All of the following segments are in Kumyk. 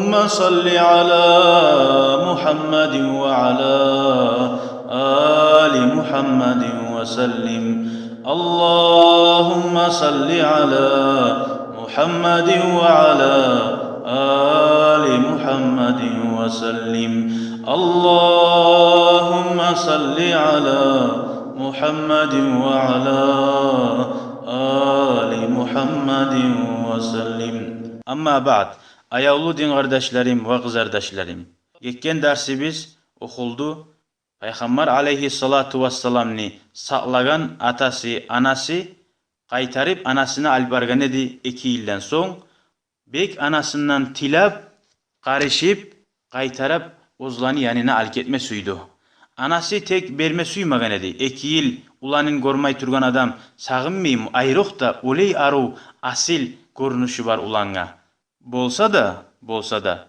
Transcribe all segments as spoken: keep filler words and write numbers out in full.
اللهم صل على محمد وعلى آل محمد وسلم. اللهم صل على محمد وعلى آل محمد وسلم. اللهم صل على محمد وعلى آل محمد وسلم. أما بعد. Аявлу дин къардашларым ва къызардашларым, гетген дарсыбыз охулду Пайхаммар алейгьиссалату вассаламны сакълагъан атасы, анасы къайтарып анасына алып баргъан эди эки йылдан сонг. Бек анасындан тилеп, къарышып, къайтарып оьзлени янына алып гетме сюйдю. Анасы тек берме сюймеген эди. Эки йыл уланын гёрмей тургъан адам сагъынмаймы? Айрокъда олай арив, асил гёрюнюшю бар улангъа. Болса да, болса да,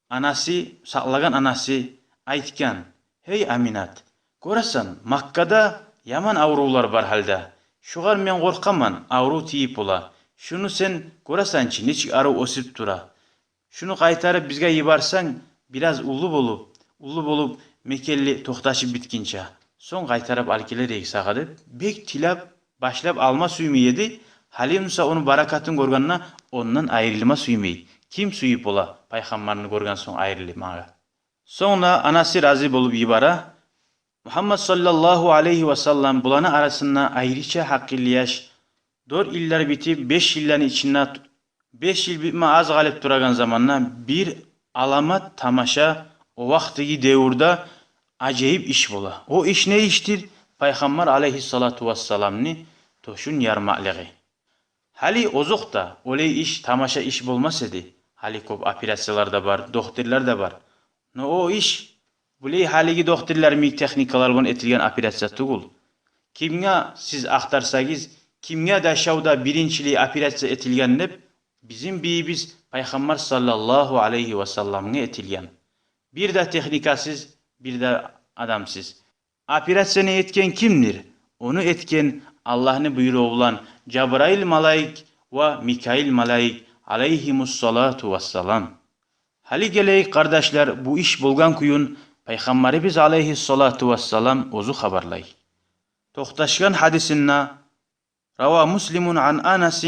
анасы, сакълагъан анасы айтгъан: «Гьей, Аминат, гёресен, Маккада яман аврувлар бар гьалда. Шогъар мен къоркъаман, аврув тийип бола. Шуну сен гёресен чи, нечик арив оьсюп тура. Шуну къайтарып бизге йиберсенг, бираз уллу болуп, уллу болуп, мекенли токъташып битгинче, сонг къайтарып алып гелер эдик сагъа», — деп, бек тилеп, башлап алма сюймей эди. Гьали буса ону баракатын гёргенде, ондан айрылма сюймей. Ким сюйюп бола Пайхаммарны гёрген сонг айрылмагъа? Сонг да анасы рази болуп йибере. Мугьаммад саллаллагьу алайгьи васаллам буланы арасында айрыча гьакъыллы яш, дёрт йыллар битип, беш йылланы ичинде, беш йыл битме аз къалып турагъан заманда бир аламат тамаша, о вакътиги девюрде ажайып иш бола. О иш не ишдир? Пайхаммар алайгьиссалату вассаламны тёшюн ярмакълыгъы. Гьали озокъда, олай иш, тамаша иш болмас эди. Гьали кёп операциялар да бар, дохтурлар да бар. Но о иш булай гьалиги дохтурлар йимик техникалар булан этилген операция тюгюл. Кимге сиз ахтарсагъыз, кимге яшавда биринчилей операция этилген деп, бизин бийибиз Пайхаммар саллаллагьу алайгьи васалламгъа этилген. Бир де техникасыз, бир де адамсыз. Операцияны этген кимдир? Ону этген, Аллагьны буйругъу булан, Жабраил малайик ва Микаил малайик алайгьимуссалату вассалам. Гьали гелейик, къардашлар, бу иш болгъан кююн Пайхаммарыбыз алайгьиссалату вассалам оьзю хабарлай. Токъташгъан гьадисинде: روى مسلم عن أنس,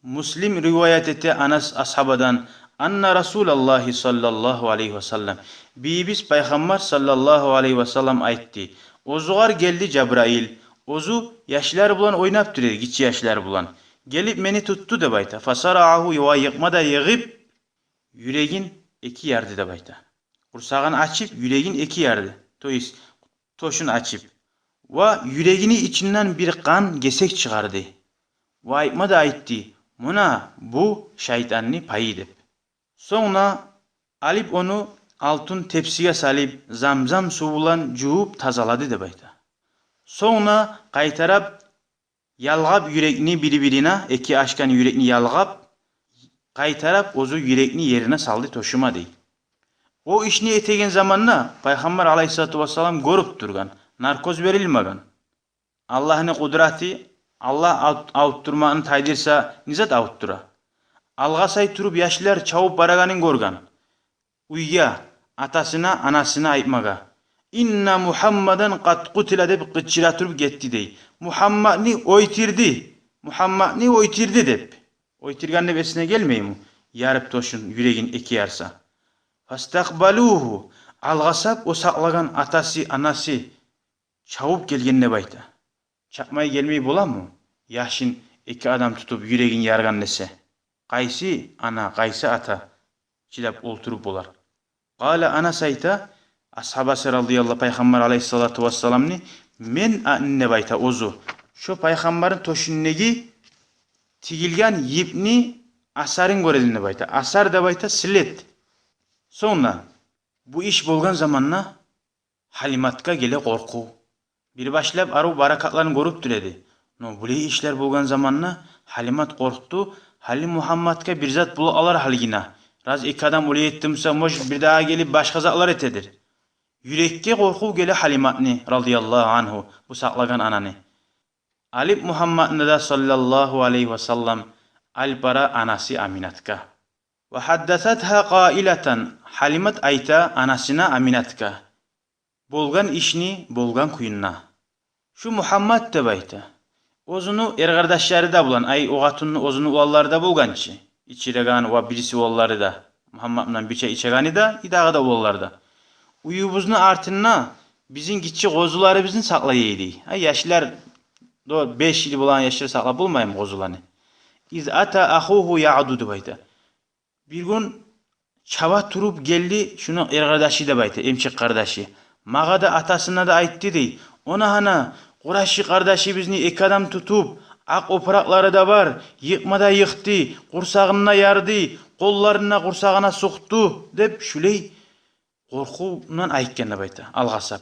Муслим риваят эте Анас асгьабадан: أن رسول الله صلى الله عليه وسلم, бийибиз Пайхаммар саллаллагьу алайгьи васаллам айтды: «Оьзюгер гелди Жабраил, оьзю яшлар булан ойнап тура эди, гиччи яшлар булан. Гелип мени тутду», — деп айта. «فصرعه», ва йыкъма да йыгъып, юрегин эки ярды деп айта. Къурсагъын ачып, юрегин эки ярды. То есть, тёшюн ачып. Ва юрегини ичинден бир къан гесек чыгъарды. Ва айтма да айтды: «Муна бу шайтанны пайы», — деп. Сонг да алып ону алтын тепсиге салып, замзам сув булан жувуп тазалады деп айта. Сонг да къайтарып ялгъап юрекни бир-бирине, эки ашгъан юрекни ялгъап, къайтарып оьзю юрекни ерине салды тёшюме, дей. О ишни этеген заманда Пайхаммар алайгьиссалату вассалам гёрюп тургъан, наркоз берилмеген. Аллагьны къудраты, Аллагь авут-, авуттурманы тайдырса, не зат авуттура? Алгъасай туруп яшлар чавуп барагъанын гёрген. Уьйге, атасына, анасына айтмагъа: «إن محمدا قد قتل», — деп къычыра туруп гетди, дей. «Мугьаммадны оьлтюрдю, Мугьаммадны оьлтюрдю», — деп. Оьлтюрген деп эсине гелмейми? Ярып тёшюн, юрегин эки ярса. «فاستقبلوه», алгъасап, о сакълагъан атасы, анасы чавуп гелген деп айта. Чапмай гелмей боламы? Яшын эки адам тутуп, юрегин яргъан десе, къайсы ана, къайсы ата чыдап олтуруп болар? Къала, Анас айта, асгьабасы радияллагьу, Пайхаммар алайгьиссалату вассаламны, мен а-, деп айта оьзю, шо Пайхаммарны тёшюндеги тигилген йипни асарын гёредим деп айта. Асар деп айта след. Сонг да бу иш болгъан заманда Гьалиматгъа геле къоркъув. Бир башлап арив баракатларын гёрюп тура эди. Но булай ишлер болгъан заманда Гьалимат къоркъду. Гьали Мугьаммадгъа бир зат бола алар гьалигине. Раз эки адам олай этди буса, может, бир дагъы гелип башгъа затлар этедир. Юрекге къоркъув геле Гьалиматны, радияллагьу ангьу, бу сакълагъан ананы. Алып Мугьаммадны да, саллаллагьу алайгьи васаллам, алып бара анасы Аминатгъа. Ва хьаддасатгьа къаилатан, Гьалимат айта анасына, Аминатгъа, болгъан ишни болгъан кюйюнде. Шу Мугьаммад, деп айта, оьзюню эркъардашлары да булан, ай, о къатынны оьзюню уланлары да болгъан чы, ичиреген ва бириси уланлары да, Мугьаммад булан бирче ичегени де, и дагъы да уланлары да, уьюбюзню артында бизин гиччи къозуларыбызны сакълай эди. Ай, яшлар, до беш йыл болагъан яшлар сакълап болмаймы къозуланы? Из ата ахугьу ягъду, деп айта. Бир гюн чаба туруп гелди шуну эркъардашы, деп айта, эмчек къардашы. Магъа да, атасына да айтды, дей. Она гьана, къурайши къардашыбызны эки адам тутуп, акъ опуракълары да бар, йыкъма да йыкъды, къурсагъын да ярды, къолларын да къурсагъына сукъду, деп, шулай къоркъувдан айтгъан, деп айта, алгъасап.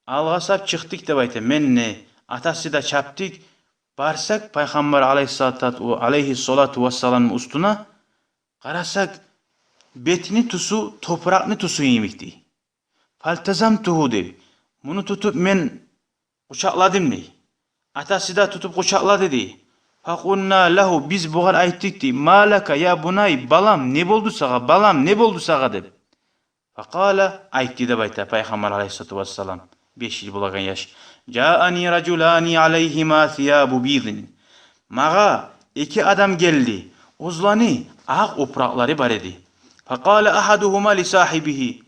Алгъасап чыкъдыкъ, деп айта, мен де, атасы да чапдыкъ. Барсакъ, Пайхаммар алайгьиссалату, алайгьиссалату вассаламны уьстюне, къарасакъ, бетини тюсю топуракъны тюсю йимик, дей. Фалтазамтугьу, дей. Муну тутуп мен къучакъладым, дей. Атасы да тутуп къучакълады, дей. Факъулна лагьу, биз бугъар айтдыкъ, дей. Ма лака я бунай, балам, не болду сагъа, балам, не болду сагъа, деп. Факъала, айтды, деп айта Пайхаммар алайгьиссалату вассалам, беш йыл болагъан яш. Жаани ражулани алайгьима сиябу бийдин. Магъа эки адам гелди, оьзлени акъ опуракълары бар эди. Факъала агьадугьума ли сагьибигьи.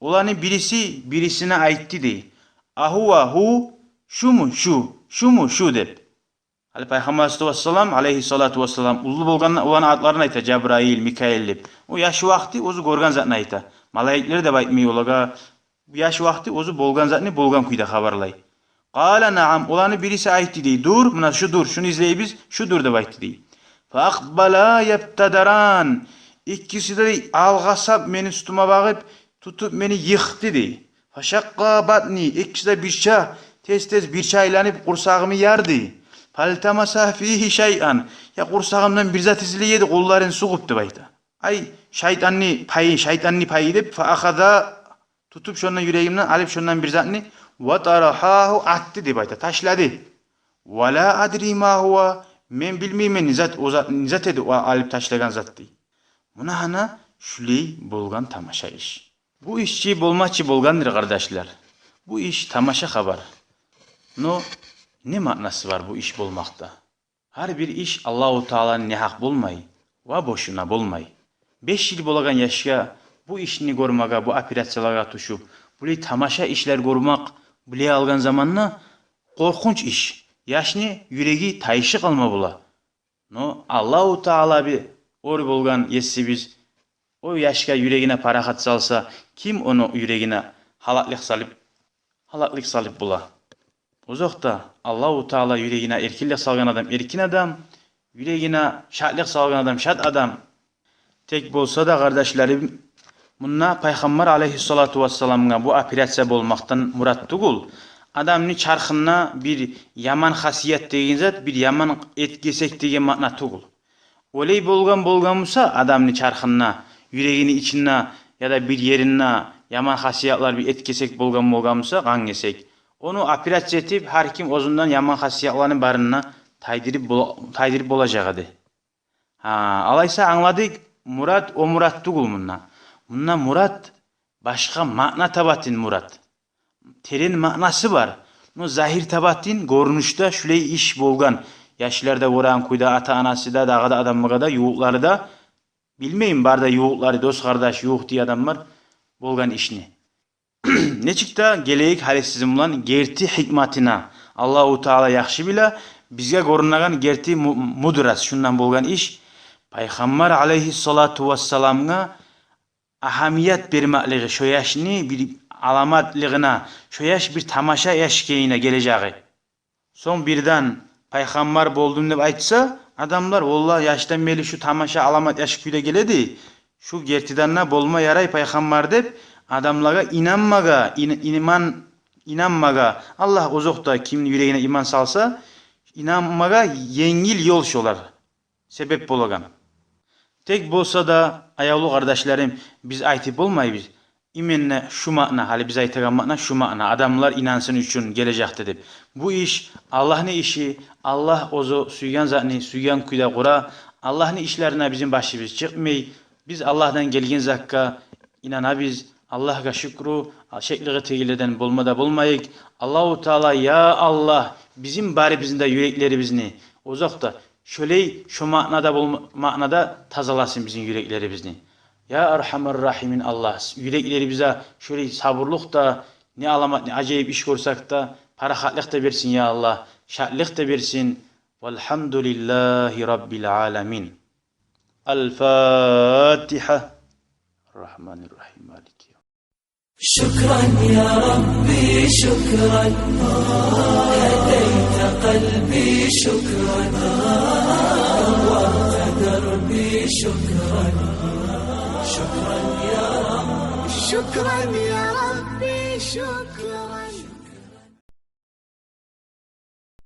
Оланы бириси бирисине айтды, дей. Агьува гьу, шуму шу, шуму шу, деп. Гьали Пайхаммар алайгьиссалату вассалам, алайгьиссалату вассалам, уллу болгъан оланы атларын айта, Жабраил, Микаил деп. О яш вакъти оьзю гёрген затны айта. Малайиклер деп айтмай олагъа. Бу яш вакъти оьзю болгъан затны болгъан кюйде хабарлай. Къала наам, оланы бириси айтды, дей. Дюр, муна шудур, шуну излейбиз, шудур, деп айтды, дей. Фаакъбала ябтадаран. Экиси де, дей, алгъасап мени уьстюме багъып, тутуп мени йыкъды, дей. Фашакъкъа батни, экиси де бирче, тез-тез бирче айланып, къурсагъымны ярды. Фалтамаса фигьи шайъан, я къурсагъымдан бир зат излей эди, къолларын сугъуп, деп айта. Ай, шайтанны пайы, шайтанны пайы деп, фаахаза, тутуп шондан, юрегимден алып шондан бир затны, ва тарахагьу, атды, деп айта, ташлады. Ва ла адри ма гьува, мен билмеймен не зат, о зат, не зат эди о алып ташлагъан зат, дей. Муна гьана шулай болгъан тамаша иш. Бу иш чи болмачы болгъандыр, къардашлар. Бу иш тамаша хабар. Но не маънасы бар бу иш болмакъда? Гьар бир иш Аллагьу Тааланы негьакъ болмай ва бошуна болмай. Беш йыл болагъан яшгъа бу ишни гёрмеге, бу операциялагъа тюшюп, булай тамаша ишлер гёрмек, булай алгъан заманда къоркъунч иш. Яшны юреги тайышы къалма бола. Но Аллагьу Таала бир оьр болгъан есибиз о яшгъа юрегине парахат салса, ким ону юрегине гьалаклыкъ салып, гьалаклыкъ салып бола? Озокъда, Аллагьу Таала юрегине эркинлик салгъан адам эркин адам, юрегине шатлыкъ салгъан адам шат адам. Тек болса да, къардашларым, мунда Пайхаммар алайгьиссалату вассаламгъа бу операция болмакъдан мурат тюгюл адамны чархында бир яман хасият деген зат, бир яман эт гесек деген маъна тюгюл. Олай болгъан болгъан буса, адамны чархында, юрегини ичинде яда бир еринде яман хасиятлар, бир эт гесек болгъан болгъан буса, къан гесек, ону операция этип, гьар ким оьзюнден яман хасиятланы барын да тайдырып бола-, тайдырып болажакъ эди. Гьа, алайса, англадыкъ, мурат о мурат тюгюл мунда. Мунда мурат башгъа маъна табатын мурат. Терен маънасы бар. Но загьир табатын гёрюнюшде шулай иш болгъан. Яшлар да гёреген кюйде, ата-анасы да, дагъы да адамлар да, ювукълары да, билмеймен, бары да ювукълары, дос-къардаш, ювукъ дей адамлар, болгъан ишни. Нечик де гелейик гьали сизин булан герти гьикматына. Аллагьу Таала яхшы биле, бизге гёрюнеген герти му-, мудрость шундан болгъан иш. Пайхаммар алайгьиссалату вассаламгъа агьамият бермеклиги, шо яшны бир аламатлыгъына, шо яш бир тамаша яш экенине гележеги. Сонг бирден пайхаммар болдум деп айтса адамлар, валлагь, яшдан берли шу тамаша, аламат яш кюйде геледи, шу гертиден де болма ярай пайхаммар деп, адамлагъа инанмагъа, ин-, иман, инанмагъа, Аллагь озокъда, кимни юрегине иман салса, инанмагъа енгил ёл шолар себеп болагъан. Тек болса да, аявлу къардашларым, биз айтып болмайбыз, именно шу маъна, гьали биз айтагъан маъна шу маъна, адамлар инансын учун гележекде деп. Бу иш Аллагьны иши, Аллагь оьзю сюйген затны сюйген кюйде къура. Аллагьны ишлерине бизин башыбыз чыкъмай. Биз Аллагьдан гелген затгъа инанабыз. Аллагьгъа шюкюр, шеклиги тегилерден болма да болмайыкъ. Аллагьу Таала, я Аллагь, бизин барыбызны да юреклерибизни, озокъда, шолай, шо маънада болма-, маънада тазаласын бизин юреклерибизни. Я Архамар Рахимин Аллагь, юреклерибизде шолай сабурлукъ да, не аламат, не ажайып иш гёрсек де, парахатлыкъ да берсин, я Аллагь, шатлыкъ да берсин. Валхамдулиллагьи Раббил аламин. الفاتحة. الرحمن الرحيم. مالك يوم. شكرا يا ربي، شكرا. هديت قلبي، شكرا. نورت دربي، شكرا. شكرا يا رب. شكرا يا ربي، شكرا.